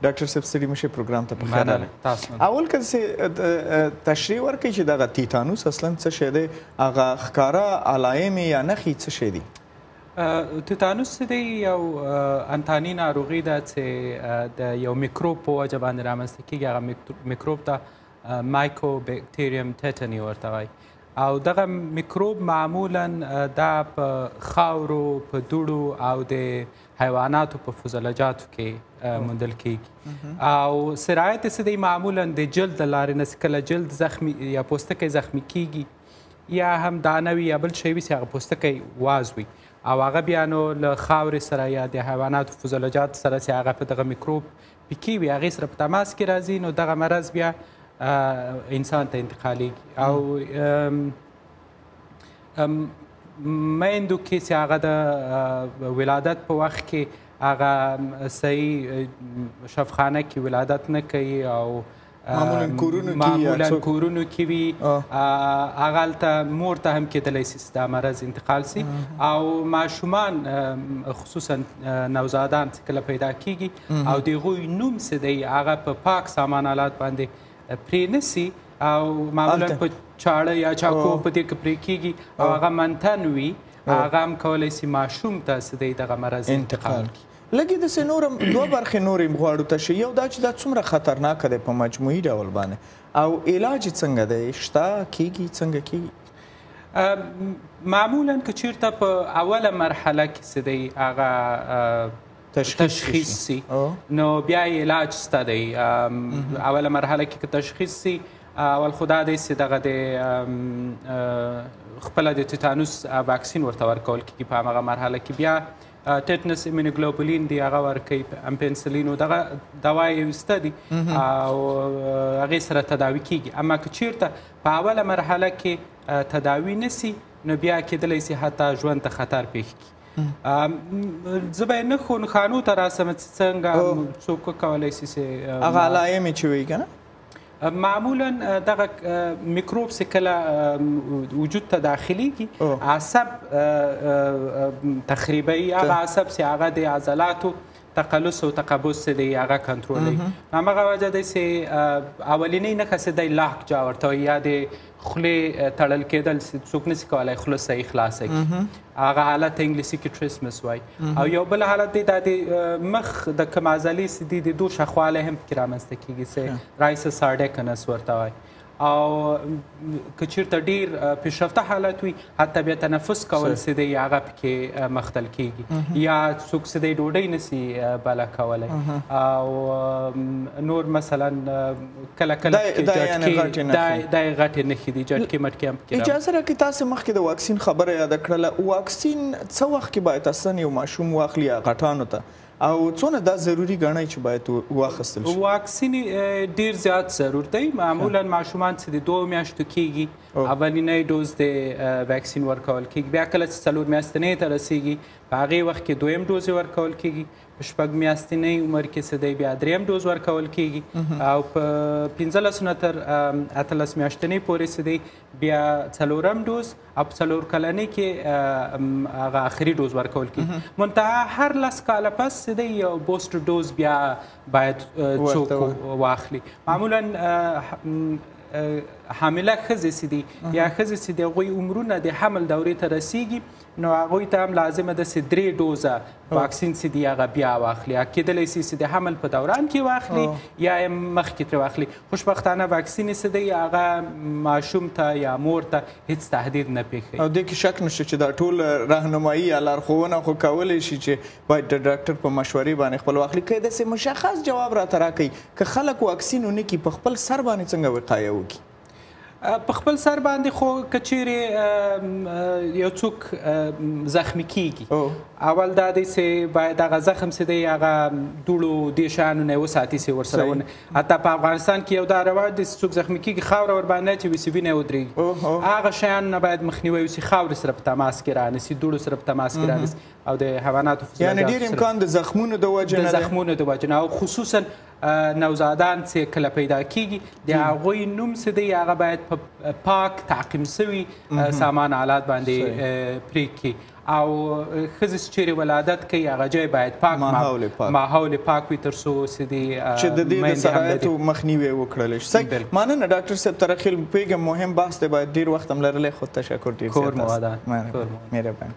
ډاکټر صاحب ستړي مشه پروګرام ته په خیر راغلی. اول که داسې تشریح ورکړئ چې دغه تیتانوس اصلا څه شی دی، هغه ښکاره علایم یا نښې څه شی دي؟ تیتانوس دی یو انتاني ناروغي ده چې د یو میکروب په وجه باندې رامنځته کېږي. هغه میکروب ته مایکوبکتریوم تیتانی ورته وایي، او دغه میکروب معمولا دا په خاورو، په دوړو او د حیواناتو په فضلجاتو کې موندل کېږي. او سرایت څه دی، معمولا د جلد له لارې نه، کله جلد زخمی یا پوستکی زخمی کېږي یا هم دانه وي یا بل شی وي چې هغه پوستکی واز وي، او هغه بیا نو له خاورې سره یا د حیواناتو فضلجات سره چې هغه په دغه میکروب پکې وي، هغې سره په تماس کې راځي، نو دغه مرض بیا انسان ته انتقالیږي. او میندو کې چې هغه د ولادت په وخت کې هغه صحیح شفخانه کې ولادت نه کوي او معمولا کورونو کې وي، هغه هلته مور ته هم کېدلی شي چې دا مرض انتقال سي. او ماشومان خصوصا نوزادان چې کله پیدا کیږي او د هغوی نوم څه دی هغه په پاک سامان آلات باندې پرې نه سي، او معمولا په چاړه یا چاکو په دې کې پرې کیږي او هغه منتن وي، هغه هم کولی سي ماشوم ته څه دی دغه مرض انتقال کړي. لږې داسې نورم دوه برخې نورې غواړو تشریح، یو دا چې دا څومره خطرناکه دی په مجموعي ډول باندې، او علاج یې څنګه دی، شته کیږي، څنګه کیږي؟ معمولا که چیرته په اوله مرحله کې څه دی هغه تشخیص سي، نو بیا یې علاج شته دی. اوله مرحله کې که تشخیص سي، اول خو دا دی چې دغه د خپله د تیتانوس واکسین ورته ورکول کېږي په هماغه مرحله کې. بیا ټیټنس ایمونوګلوبولین دی هغه ورکوي، امپنسلین او دغه دوا یې وسته دي او هغې سره تداوي کېږي. اما که چیرته په اوله مرحله کې تداوي نه سي، نو بیا کېدلی سي حتی ژوند ته خطر پېښ کړي. زه به یې نښو نښانو ته راسم چې څنګه څوک وکولی سي چې هغه علایم یې چې وي که نه؟ معمولا دغه میکروب چې کله وجود ته داخلیږي، عصب تخریبوي، هغه عصب چې هغه د عضلاتو تقلص او تقبض چې دی هغه کنټرولوي. هماغه وجه دی چې اولینۍ نښه چې دی لاک جا ورته وایي، یا د خولې تړل کېدل چې څوک نشي کولی خوله صحیح خلاصه کړي، هغه حالت انګلیسي کې تریسمس وایي. او یو بل حالت دی دا د مخ د کوم عضلې چې دی د دوه شخوالی هم پکې رامنځته کېږي چې رایس سارډیکنس ورته وایي. او که چیرته ډیر پیشرفته حالت وي، حتی بیا تنفس کول چې دی هغه پکې مختل کېږي، یا څوک چې دی ډوډۍ نسي بله کولی، او نور مثلا کله کله دا یې غټې نښې دي، جټکې مټکې هم پکې. اجازه راکړئ، تاسې مخکې د واکسین خبره یاده کړله، واکسین څه وخت کې باید اصلا یو ماشوم واخلي یا غټانو ته، او څونه دا ضروري ګڼئ چې باید واخیستل شي؟ واکسین ډیر زیات ضرور دی. معمولا ماشومان چې د 2 میاشتو کېږي اولینی ډوز د واکسین ورکول کېږي، بیا کله چې 4 میاشتنۍ ته رسېږي په هغې وخت کې دویم ډوز یې ورکول کېږي، په 6 میاشتنۍ عمر کې څه دی بیا دریم ډوز ورکول کېږي، او په 15 نه تر 18 میاشتنۍ پورې څه دی بیا څلورم ډوز، او په 4 کلنۍ کې هغه آخري ډوز ورکول کېږي. منتها هر 10 کاله پس څه دی یو بوسټر ډوز بیا باید څوک واخلي. معمولا حامله ښځې چې دي یا ښځې چې د هغوی عمرونه د حمل دورې ته رسیږي، نو هغوی ته هم لازمه ده چې 3 ډوزه واکسین چې دی هغه بیا واخلي. کېدلی شي چې د حمل په دوران کې واخلي یا یې مخکې ترې واخلي. خوشبختانه واکسین چې دی هغه ماشوم ته یا مور ته هیڅ تهدید نه پېښوي. او دې کې شک نشته چې دا ټول راهنمایي یا لارښوونه خو کولی شي چې باید د ډاکټر په مشورې باندې خپل واخلي. که داسې مشخص جواب راته راکړئ که خلک واکسین ونه کړي په خپل سر باندې څنګه وقایه وکړي؟ په خپل سر باندې خو که چیرې یو څوک زخمی کیږي، اول دا دی چې باید هغه زخم چې دی هغه دوړو دې شیانو نه وساتي چې ورسره ونه. حتی په افغانستان کې یو دا رواج دی چې څوک زخمی کیږي خاوره ورباندې اچوي چې وینه ودرېږي. هغه شیان نه باید مخنیوی وشي، خاورې سره په تماس کې رانه سي، دوړو سره په تماس کې رانه سي. او د حیواناتو یعنی ډیر امکان د زخمونو د وجې نه، د زخمونو د وجې نه، او خصوصا نوزادان چې کله پیدا کیږي د هغوی نوم څه دی هغه باید په پاک تعقیم سوي سامان آلات باندې پرې کړي. او ښځې چې چیرې ولادت کوي هغه ځای باید پاک، ماحول پاک وي تر څو چې دې چې د دې د سرایتو مخنیوی وکړل شي. صحیح، مننه ډاکټر صاحب تره خیل، پوهېږم مهم بحث دی، باید ډېر وخت هم لرلی، خو تشکر ډېر زیات. کور مو ودان. مهرباني.